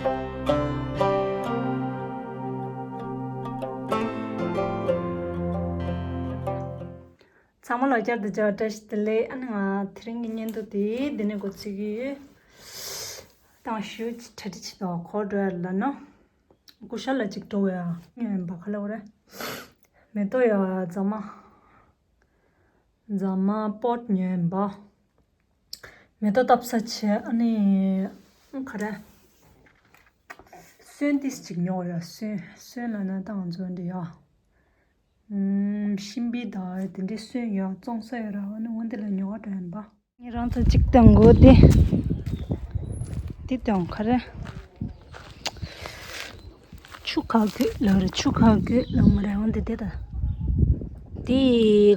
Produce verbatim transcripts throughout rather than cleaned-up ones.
ཚང་མ་ལ་བསྐྱར་དུ་མཇལ་བ་བཀྲ་ཤིས་བདེ་ལེགས། ཨ་ནི་ང་དེ་རིང་གི་བརྙན་ཐུང་དེ་འདི་ནས་འགོ་ཚུགས་ཀྱི་ཡོད། ད་ང་ཞུ་གྲ་སྒྲིག་བྱེད་དོ། ག་པར་འགྲོ་ཡ་ལབ་ན། ཀུ་ཤ་ལ་གཅིག་འགྲོ་ཡ། ཉོས་ཡིན་པ། ག་ལ་བ་རེད། མེ་ཏོག་ཡ་རྫ་མ། རྫ་མ་པོཊ་ཉོས་ཡིན་པ། མེ་ཏོག་བཏབ་ས་བྱས། ཨ་ནི་ག་རེ། སོན་ཏིས་གཅིག་ཉོ་ཡ། སོན། སོན་ལབ་ན་ད་ང་ཚོ་འདི་ཡ། ཨུམ། ཤིང་བི་དང་དེ་འདྲའི་སོན་ཡ་བཙོང་ས་ཡོད་ར། ཨ་ནི་འོ་འདི་ལ་ཉོ་བ་འགྲོ་ཡིན་པ། ངས་རང་ཚོ་གཅིག་བཏང་གོ། དེ་དེ་བཏང་ག་རེ། ཆུ་ཁ་གོས་ལ་རེ། ཆུ་ཁ་གོས་ལ་མ་རེ། འོ་འདི་དེ་ད། དེ་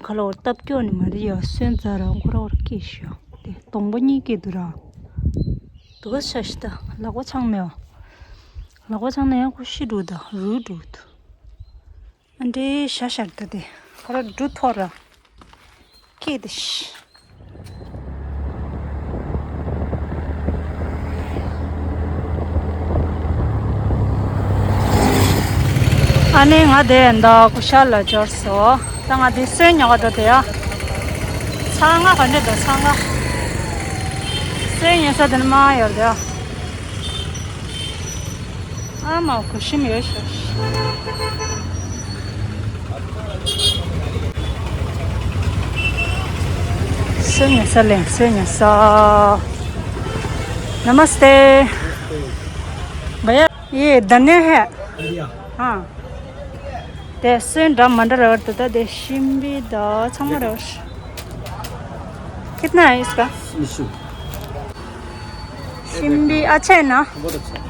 ཁ་ལོ་བར་སྟབས་སྐྱོ་ནི་མ་རེད་ཡ། སོན་རྫ་ར་ཁོ་ར་བར་སྐྱེས་ཤོག་དེ་སྡོང་པོ་གཉིས་སྐྱེས་འདུག་ར། དུ་ག་ཤ་ཤི་ད། ལག་པ་འཆང་མེད་བ། ལག་པ་འཆང་ན་ཡང་ཁོ་ཤི་འགྲོ་ད། རུལ་འགྲོ་འདུག་ཨ་འདྲའི་ཤ་ཤར་ད་དེ། ཁོ་ར་འབྲུ་ཐོར་ར། སྐད་དེ་ཤི། ཨ་ནི་ང་དེ་འདི་ཀུ་ཤ་ལ་འབྱོར་སོང་། ད་ང་དེ་སོན་ཉོ་ག་འགྲོ་དེ་ཡ། ཚ་ང་ག་འདྲ་འདུག་ཚ་ང་། སོན་ཉོ་ས་དེ་ནི་མ་ཡོད་དེ་ཡ། ཨ་མ་གུ་ཤིམ་ཡོད་ཤག་སོན་ཉོ་ས་ལེན། སོན་ཉོ་ས། नमस्ते। भैया, ये धनिया है? धनिया। हाँ। དེ་སོན་འདྲ་མི་འདྲ་རེད་པ། ད་དེ་ཤིང་བི་དང་ཚང་མ་རེད་པ། कितना है इसका? निशु। शिमबी अच्छा है ना? बहुत अच्छा है।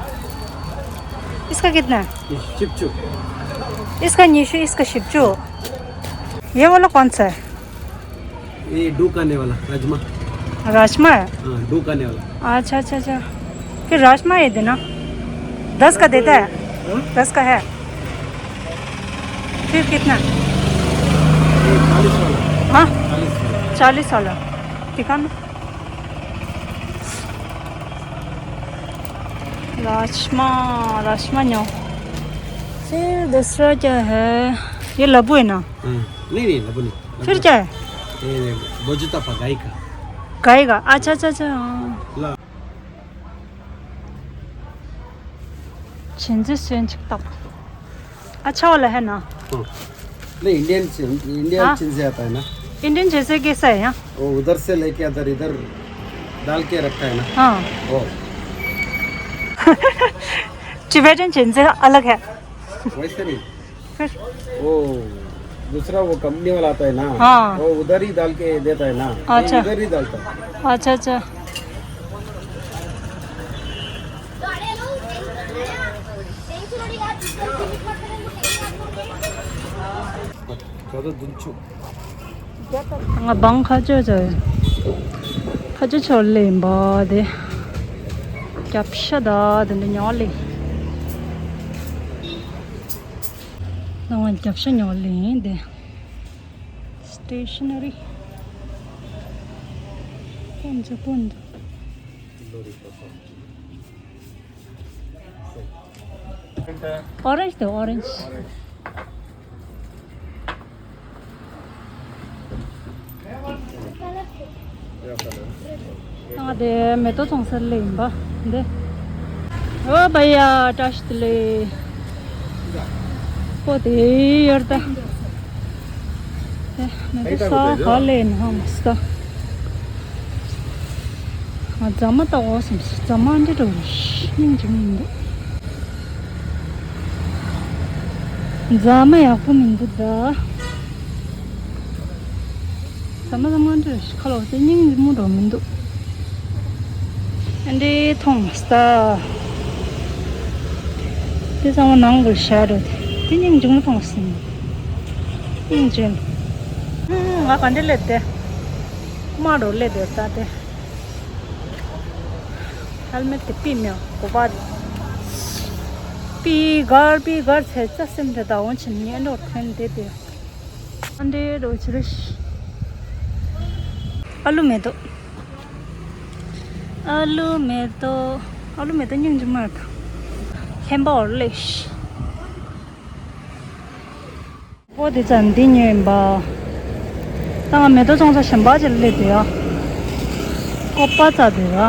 इसका कितना है? ये शिपचू। इसका निशु, इसका शिपचू। ये वाला कौन सा है? ये डूक आने वाला राजमा। राजमा है? हाँ, डूक आने वाला। अच्छा, अच्छा, अच्छा। फिर राजमा ये देना। दस का देता है? हाँ? दस का है। फिर कितना? ये चालीस वाला। हाँ? चालीस वाला। चालीस वाला। दिखा ना। राजमा, राजमा न्यो। फिर दूसरा क्या है? ये लबू है ना? हाँ, नहीं, नहीं, लबू नहीं। फिर क्या है? ये बोजुतापा, गाय का। गाय का? अच्छा, अच्छा, अच्छा, हाँ। ला। छिंजी सेंच तक। अच्छा वाला है ना? हाँ। नहीं, इंडियन से, इंडियन हाँ। छिंजी आता है ना? इंडियन जैसे कैसा है यहाँ? वो उधर से लेके अंदर इधर डाल के रखा है ना? हाँ। वो। टिबेटन छिंजी अलग है। वैसे नहीं। फिर? वो दूसरा वो कंपनी वाला आता है ना? हाँ। वो उधर ही डाल के देता है ना? अच्छा। इधर ही डालता है। अच्छा, अच्छा। ང་བང་ཁ་ཅོ་ཅོ། ཁ་ཅོ་ཅོ་ལེན་པ་དེ། རྒྱབ་ཤ་ད་དེ་འདྲ་ཉོ་ལེ། ང་རྒྱབ་ཤ་ཉོ་ལེ་དེ། སི་ཊེ་ཤ་ན་རི། སྤུན་ཚོ་སྤུན་ཚོ། ཨོ་རེན་ཇི་དེ་ཨོ་རེན་ཇི། ང་དེ་མེ་ཏོག་བཙོང་སར་སླེབས་ཡིན་པ། འདི། ཨོ་བ་ཡ། བཀྲ་ཤིས་བདེ་ལེགས། ཨོ་དེ་ཡོད་ད། དེ་མེ་ཏོག་ས་ག་ལེ་ན་ཧ་མ་སྟ། ང་རྫ་མ་ལྟ་འོ་སེམས་སོ། རྫ་མ་འདི་འགྲོ་རེ་སྙིང་རྗེ་མོ་མི་འདུག་རྫ་མ་ཡག་པོ་མི་འདུག་ད། རྫ་མ་རྫ་མ་འདི་རེ་ཁ་ལོ་དེ་སྙིང་རྗེ་མོ་འགྲོ་མི་འདུག་ཨ་འདྲེ་མཐོང་མ་སྟ། དེ་ཚང་མ་ནང་གི་ཤ་རེད། དེ་སྙིང་རྗེ་མོ་མཐོང་སེམས། སྙིང་རྗེ། ང་ག་འདྲེ་སླེབས་ཏེ། དམའ་རུ་སླེབས་ཏེ་ད་དེ། ཧེལ་མེད་དེ་པི་མེད་གོ་པ། པི་གར་པི་གར་ཚེ་ཚ་སེམས་དེ་ད་འོང་ཕྱིན་ཉེན་འགྲོར་འཐེན་དེ་དེ། ཨ་འདྲེ་རོ་ཆི་རེ་ཤི། ཨ་ལུ་མེ་ཏོག་ཨ་ལུ་མེ་ཏོག་ཨ་ལུ་མེ་ཏོག་སྙིང་རྗེ་མ་རེད་ད། ཐེམ་པ་འོར་ལེ་ཤི། ཨོ་དེ་ཙམ་འདི་ཉོས་ཡིན་པ། ད་ང་མེ་ཏོག་ཚོང་ས་གཞན་པ་ཅིག་སླེབས་འདུག་ཡ། ཀོ་པ་ཙ་འདུག་ཡ།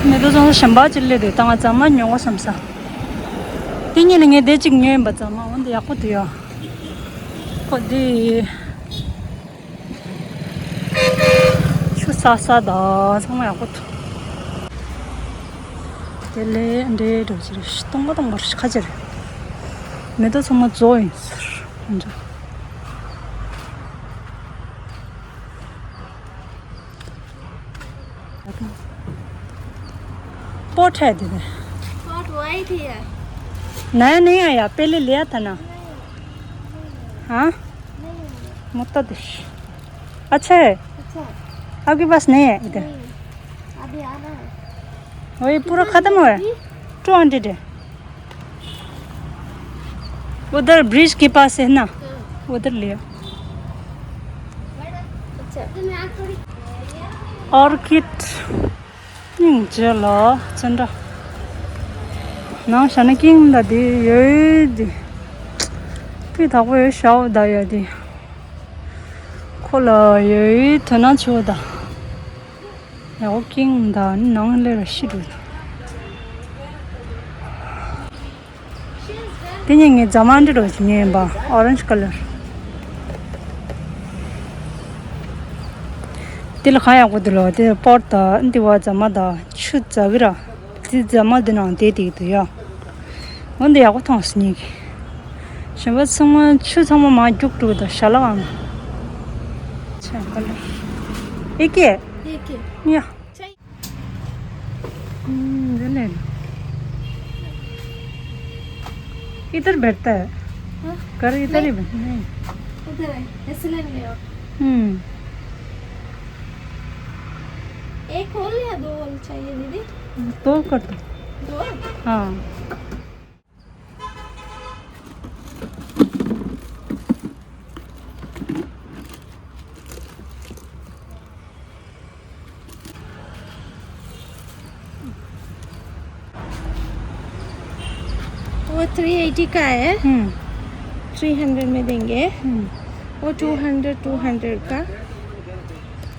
མེ་ཏོག་ཚོང་ས་གཞན་པ་ཅིག་སླེབས་འདུག་ད་ང་ཛ་མ་ཉོ་དགོས་བསམ་ས། དེ་གཉིས་ལས་ངས་དེ་གཅིག་ཉོས་ཡིན་པ། ཛ་མ་འོ་འདི་ཡག་པོ་འདུག་ཡ། ཁོ་འདི། ཆུ་ས་ས་དང་ཚང་མ་ཡག་པོ་འདུག་དེ་ལས་འདྲེ་འགྲོ་ཅི་རེད། སྟོང་པ་སྟོང་པ་རེད། ཁ་ཅིག་རེད། མེ་ཏོག་ཚང་མ་རྫོགས་ཡིན་ཟེར། འདྲ། पोट है दीदी। पोट वाइट ही है। नया नहीं आया, पहले लिया था ना। हाँ। नहीं आया। मुत्ता दिश। अच्छा है। अच्छा। आपके पास नहीं है इधर। नहीं। अभी आना है। वही पूरा खत्म हुआ है। टू हंड्रेड है। उधर ब्रिज के पास है ना। हाँ। उधर लिया। अच्छा। ऑर्किड। སྙིང་རྗེ་ལ་ཅི་འདྲ། ནང་ཞ་ནི་ཀིང་ད་དེ་ཡོད་དེ། སྤུས་དག་པོ་ཡོད་ཤག་ད་ཡ་དེ། ཁོ་ལ་ཡོད་དོ་ན་ཆོ་ད། ཡའོ་ཀིང་ད་ནི་ནང་ལེ་ར་ཤི་འགྲོ་ད། དེ་ནས་ངས་ཛ་མ་འདི་འདྲ་ཞིག་ཉོས་ཡིན་པ། ཨོ་རེན་ཇི་ཀ་ལར། དེ་ལ་གང་ཡག་པོ་འདུག་ལོ། དེ་པོར་དང་འདི་བ་ཛ་མ་དང་ཆུ་ཛ་གི་ར། དེ་ཛ་མ་འདི་ནང་བསྡད་དེ་འདུག་ཡ། འོ་འདི་ཡག་པོ་མཐོང་སོང་ངས། གཞན་པ་ཚང་མ་ཆུ་ཚང་མ་མར་རྒྱུག་འགྲོ་གི་འདུག་ཞལ་ལག་ཨང་། ཆ་ཀ་ལར། ཨེ་ཀེ། ཨེ་ཀེ། ཡ། हम्म, ले ले। इधर बैठता है। हाँ? कर इधर ही नहीं। बैठ-, नहीं। उधर है, ऐसे लेंगे आप। हम्म। एक होल या दो होल चाहिए दीदी? दो कर दो। दो? हाँ। वो थ्री एटी का है। हम्म। थ्री हंड्रेड में देंगे। हम्म। वो टू हंड्रेड, टू हंड्रेड का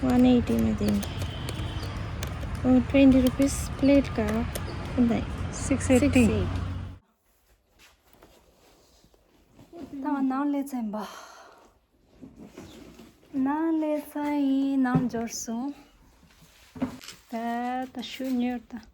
वन एटी में देंगे। वो ट्वेंटी रुपीस प्लेट का। नहीं। Six eighty. Six eighty. ད་ང་ནང་ལ་ཚན་པ། ནང་ལ་ཚན་ཡིན། ནང་འབྱོར་སོང་། ད་ད་ཤུ་ཉོར་ད།